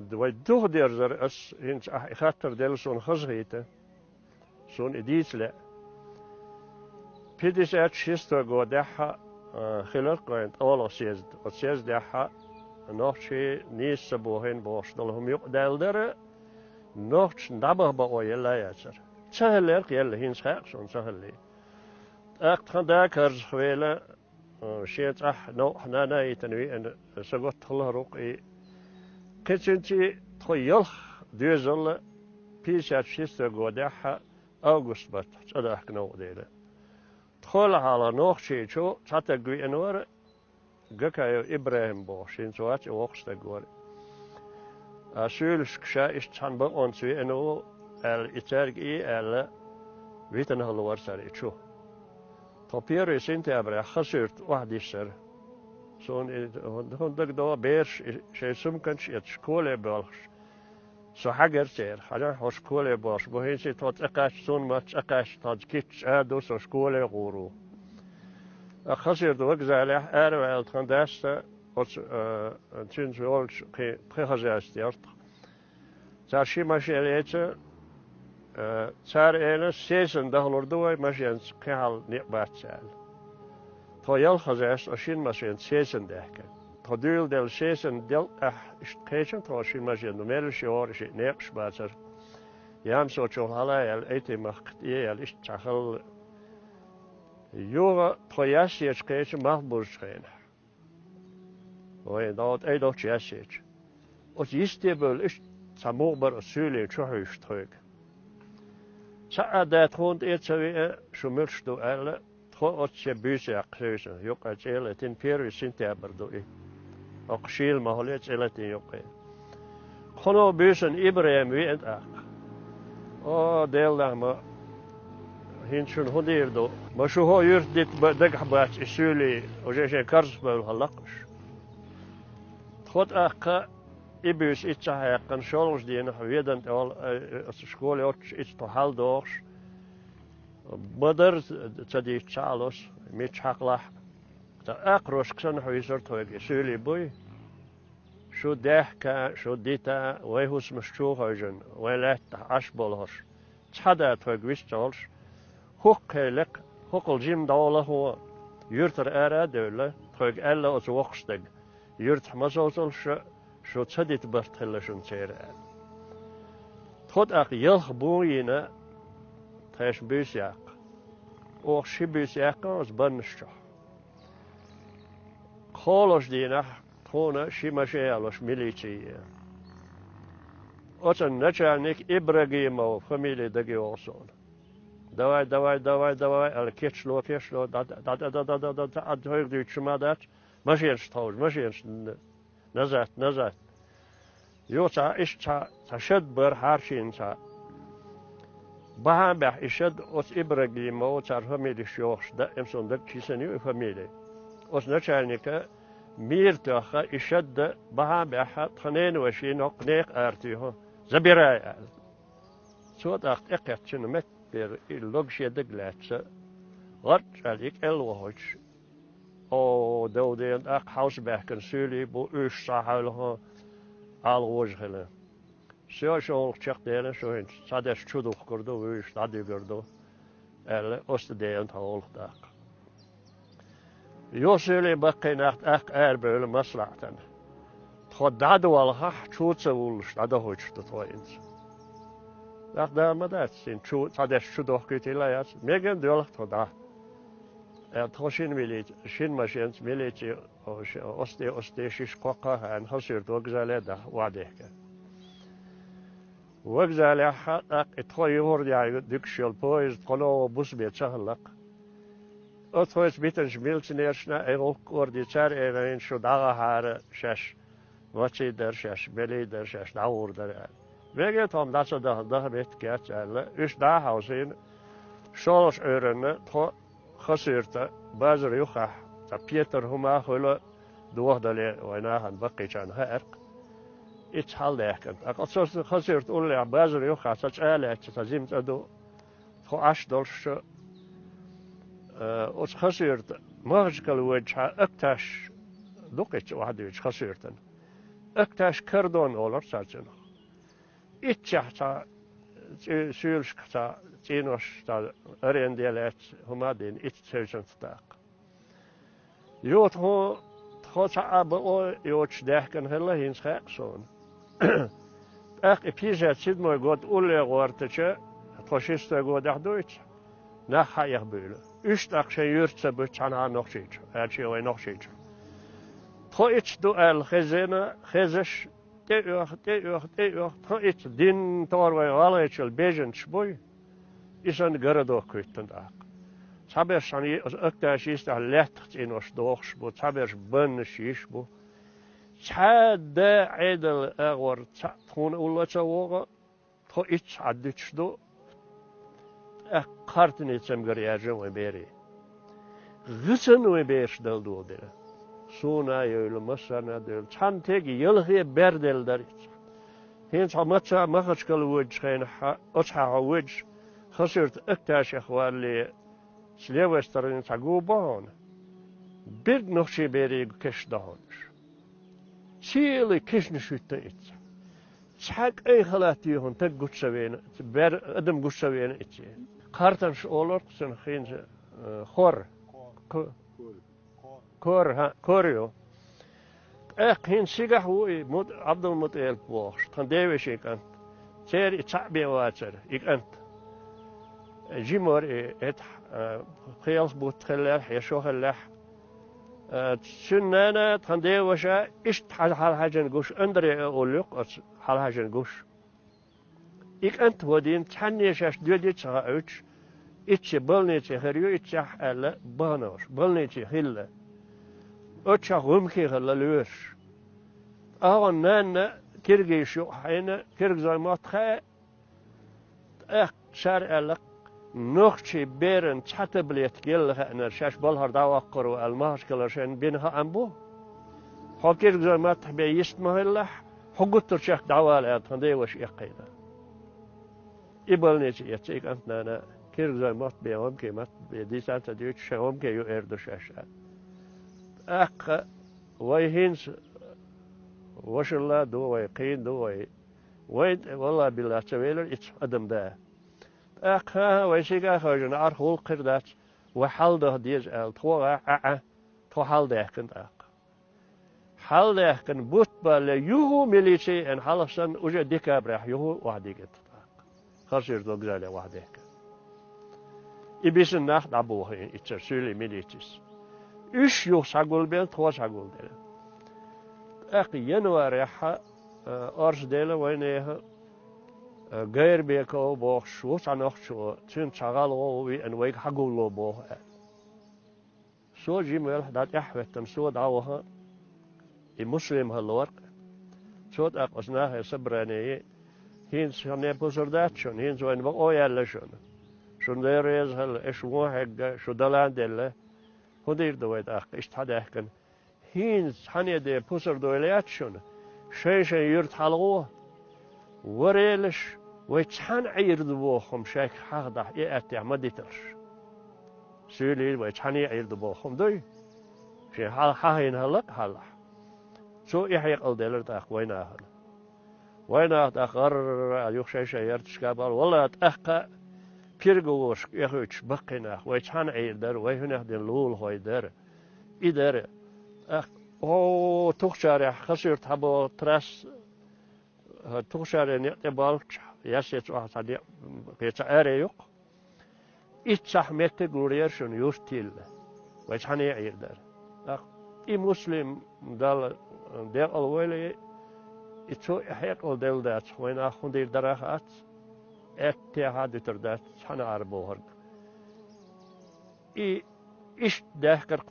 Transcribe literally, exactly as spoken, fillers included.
Вай духадерзар ас, хӀинца ахь и хаттар делла суна хазахийта, суна и дийца лаьа. Пятьдесят шестой годехь а, хиларх вайн тӀолгӀа съезд. Оцу съездехь а нохчий нийса ца бохийна бохуш долу хӀума юкъадаьлла дара, нохчашна дӀабаха бакъо елла а яцара. Ца хилларх елла, хӀинца хаьа суна ца хиллий. ТӀаккха тхан да карзахвелла, а, шен цӀахь новкъахь нана а йитина веана, са готта хиллера ву-кх и. Кхин цуьнций тхо ялх доьзал пятьдесят шестой годехь а август баттахь цӀа дахка новкъа делла. Тхол хьалха нохчичу цхьа таг веана вара, Гакаев ИбрахӀим бохуш, хӀинца вац и, воккха стаг вара. А суьйлашка ша иштта цхьана бакъонца веана ву аьлла, и цаьрга и аьлла, витина хилла вара цара и чу. Тхо первый сентябрехь Хасуьрта охьадиссара. Суна и хӀун дагадогӀу, бераш и шайн сумканаш а эцаш, коле боьлхуш, со хьаьгара церан, хьажахь, хӀорш коле боьлхуш бу, хӀинца тхо цӀа кхаьчча, суна ма-, цӀа кхаьчча, тхоьца кийча чӀагӀ ду, со школе гӀур ву. Ткъа Хасуьрта вокзалехь араваьлла тхан дас а, оцу, а, цуьнца волчу кхин пхи хозяйство яра тхан. Цара ши машен лецира, а, цара элира, сесана дахалур ду вай, машенца кхин хьал некъ бац аьлла. Тхо ялх хозяйство оцу шина машенца сесана даьхкира. Тхо дуьйладелла сесана делкъехь иштта кхечира тхо шина машен, меллаша йогӀура, шиъ некъаш бацара. Ямсочул хьала а яьлла, Айтин-Махка тӀе а яьлла, иштта цхьа хилла. Юха тхо Яьссечу кхечира малхбузучу хенахь. Вайн дӀо тӀе долчу Яьссечу. Оцу йисте бевлла иштта цхьа мугӀа бара оцу суьйлийн чу хьуьйсуш тхоьга. Цхьа а да тхуна тӀе а ца веа, шу муьлш ду аьлла, тхо оццу буьйса яккха хьуьйсу, юккъе цӀе а латийна, первый сентябрь ду и. ХӀокху шийла махале цӀе латийна юккъе. Кхуьнан буьйсанна ИбрахӀим веана тӀаккха. О, Делан нах, ма хӀинца шуна хӀун дийр ду? Ма шу хӀо юьрта дита ба-, дагахь бац и суьйлий, уже шайн карзахбевлла хилла-кх уьш. Тхо тӀаккха и буьйса иццахь яьккхина, шолгӀачу дийнахь Ведана тӀехула, э, оцу школе йоццуш ицца тхо хьалдохуш, ма-дарра ца дийцча, ца Ӏалуш, мичча хьакхалахь а. Ткъа акхарошка санна хьуьйсура тхоьга и суьйлий буй. Шу даьхка, шу дита, вайн хӀусамаш чу а хевшина, вайн лаьттахь Ӏаш болу хӀорш. Цхьа а да тхоьга вист ца хуьлуш, хӀокху хенахь, хӀокхул жима дӀо лахо, юьртара ара а девлла, тхоьга аьлла оцу воккхачу стага: «Юьртахь ма совцалаш, шу ца дита барт хилла шуна церан», — аьлла. Тхо тӀаккха ялх бун йина, тхешан буьйса яккха. Оха ши буьйса яьккхина оцу баннаш чохь. КхоалгӀачу дийнахь тхуна ши машен ялош милици е. Оцу начальник Ибрагимов фамили дага йогӀу суна. «Давай, давай, давай, давай», — аьлла, кечло, кечло, дӀа, дӀа, дӀа, дӀа, дӀа, дӀа, дӀа, дӀа, дӀа, хьайга дуьйцуш ма дац, машенаш тховжа, машенаш н-, назад, назад. Юха цхьа, иштта цхьа, цхьа шад бара хьарчийна цхьа. Бахьана баьхьа и шад оцу Ибрагимов, цара фамилиш йохуш, даим суна дагчи санна ю и фамили. Оцу начальника мийра тоьхна и шад бахьана баьхьа тхан ненан вешина хӀокху некха ара туьйху, «Забирай», — аьлла. Цо тӀаккха тӀекхеттачу метта бер и логуш дага лаьцна, гӀарчӀ аьлла и кӀел вахуьйтуш, о, дов дена тӀаккха хьовса баьхкина суьйлий бу, уьш схьахьаьвлахо, ала гӀожа хилла. Всё, шолгӀа чекхдена, шу хӀинца цхьа дерш чу духкур ду, вуьйш дӀадуьгур ду, аьлла, оцу тӀе деана тхан гӀуллакх тӀаккха. Юха суьйлий баккхий нах тӀаккха арабевлла маслаӀатана. Тхо дӀадолахь, чу ца вуллуш, дӀадохуьйтуш ду тхо хӀинца. ТӀаккха да ма дац, цуьнан чу, цхьа дерш чу дохкуьйтийла яц, мегар а доьлху тхо дӀа. Э, тхо шина милиц-, шина машенца милици, о, ш-, оцу тӀе, оцу тӀе шиша кхоккха а хаьана, Хасуьрта вокзале а даха, охьадехкира. Вокзалехь а тӀаккха и тхо юхур яьлла дуьгуш йолу поезд тхо новкъа бусабе ца хилла-кх. Оцу тхоьца битинчу милиционершна а, и гӀуллакх кӀордийна цара элира, шу дӀагӀахьара шаьш, ваций дара шаьш, белий дара шаьш, дӀагӀур дара аьлла. Мегар а тхо-м дӀа ца даха, даха меттиг яц аьлла, уьш дӀа а хьовсийна, шолгӀачу Ӏуьйранна тхо Хасуьрта базар юххехь цхьа петар хӀума а хуьлу, дохадале вайн нахана баккхийчарна хаьара-кх. Ицца хьалдаьхкина. ТӀаккха оцу Хасуьрта уллехь базар юххехь цхьа чӀа а лаьцна, цхьа жима цӀа ду, тхо Ӏаш долуш, э, оцу Хасуьрта Махачкала воьдучохь Акташ ду-кх ицца охьадуьйцуш Хасуьртана. Акташ кордон олура царна цунах. Итт шахьа цхьа цӀе-, суьйлашка цхьа цӀенош цхьа аренде лаьцна хӀума а дина, итт шахьа цхьа даккха. Юха тхо, тхо цхьа а бакъо йоцуш даьхкина хилла хӀинца хаьа суна. ТӀаккха и пятьдесят седьмой год улле гӀортача, тхо шестой годехь дуьйцу, нах хьаэха буьйлу. Уьш тӀаккха шайн юьрта ца буьту цхьанхьа Нохчийчу, аьлча вай Нохчийчу. Тхо итт ду аьлла хезена, хезаш, тӀеоьху, тӀеоьху, тӀеоьху, тхо итт дин тохара вай гӀалгӀайчул беженцаш буй, и санна городок хӀуьттина тӀаккха. Цхьаберш шана акташ йистехь лаьттах цӀенош дохуш бу, цхьаберш баннаш йиш бу. Цхьа а да Ӏедал агӀор цхьаъ тхуна улло ца вогӀу, тхо итт Ӏад дуьтуш ду, тӀаккха кхартане цамгар яьржина вайн берийн. ГӀисана вайн бераш дала доладелла. Суна а йойла, массарна а дойла. Цхьана теге ялхе бер делла дара иза. ХӀинца хьо маца Махачкала воьдучу хенахь, оцу хьан хьо воьдуш, Хасуьрта акташех валле, с левой стороны цхьа гу бо хьуна. Берг нохчий берийн кешнаш ду хьуна уьш. Цхьаьна кешнаш хӀуьтту иццахь. Цхьа кӀайн халат ю хьуна, таг гучу ца вена, бер-, адам гучу ца вена иццахь. Кхартанаш олура-кх цунах хӀинца, э, хор. Ко-, кор, хьа, кор ю. ТӀаккха хӀинца шигахь ву и Мут-, Ӏабдулмуталип бохуш, тхан девешин кӀант. Церан и цхьаъ бен вацара, и кӀант. Жима вара и, этахь, э, пхи-ялх бутт хиллехь, я шо хиллехь, Э, цуьнан нана, тхан деваша, иштта хьал-, хьалхьаьжжина гуш, Андре а олу юкъа оцу хьалхьаьжжина гуш. И кӀант вадийна, цхьанне шаьш доьдий ца хауьйтуш, итт ши больнице хир ю, итт шахь аьлла, бахана уьш, больнице хилла. Оццахь гӀумкий хилла лоьраш. Агьон нанна киргизаш юкъа хьайна, киргизойн мотт хаьа, тӀаккха цара аьлла, нохчий беран цхьа таблетка елла хаьнара, шаьш балхара дӀаваккхур ву аьлла, Махачкалара шайна бина хаам бу. Хьо киргизойн маттахь бен йист ма хилалахь, хьо гуттар чекх дӀавала аьлла, тхан деваша эккхийна. И больнице эцна и кӀант нана, киргизойн мотт бен, гӀумкий мотт бен дийца а ца дуьйцуш, шайн гӀумкий ю эр ду шаьш аьлла. ТӀаккха вай хӀинца вашалла а ду вай, кхийна ду вай. Вайн тӀе, валлахӀи-биллахӀи, ца велира иццахь адам да. ТӀаккха, хӀан-хӀа, вай сига а хевшина, Ӏарх гӀуллакх хир дац, вай хьалдаха деза аьлла, тхо а, Ӏа, Ӏа, тхо хьалдаьхкина тӀаккха. Хьалдаьхкина, бутт балле, юха милици а еана, хьалха санна, уже декабрехь юха охьадигира тхо тӀаккха. Хасуьрта вокзале охьадехкина. И бисина нах дӀабохийна иццара суьйлийн милицис. Уьш юха схьагулбелла, тхо схьагулделла. ТӀаккха январехь, а, орца делла вайнехан, а, Гайрбеков бохуш ву цхьа нохчо, цуьнца цхьа гӀалгӀо ву веана, вайга хьагулло боху аьлла. Со жима велахь дӀа тӀаьхьахӀоьттина, со дӀаваха, и Муслим хилла вара-кх. Цо тӀаккха оцу нахе собрание, хӀинца шуна пусар дац шуна, хӀинца вайна бакъо яьлла шуна. Шуна Дела реза хилла, аша вон хьегна, шу далан делла. ХӀун дийр ду вай тӀаккха, иштта хьадаьхкина? ХӀинца цхьанне де пусар дойла яц шуна. Шайн-шайн юьрта хьалагӀо. Варелаш, вай цхьаьна Ӏийр ду боху хӀума шайх хьахадахь, и аьттехь ма диталаш. Суьйлий вай цхьаьна Ӏийр ду боху хӀума дуй? Шен хьал хьахийна хӀаллакъ хьалахь. Цо и хьекъал делира тӀаккха вайнахана. Вайнаха тӀаккха гӀарра юха шай-шай ярташка бахара. ВаллахӀи, тӀаккха переговорашка эхуьйтуш баккхий нах, вай цхьаьна Ӏийр дара, вай хӀунех дина лулахой дара. И дара. ТӀаккха, о, Тухчарехь, Хасуьрта хьабогӀу трасса, Тухчаре некъ тӀе боллучохь, Яссе цӀохь цхьа некъ, кхин цхьа аре юккъе. Иццахь меттиг лур яра шуна юрт йилла. Вай цхьаьна Ӏийр дара. ТӀаккха и Муслим Далла декъал войла, и цо и хьекъал делла дац, вайнах хӀун дийр дара хац, аьттехьа а дуьтур дац, цхьаьна Ӏар бохург. И иштта даьхкар-кх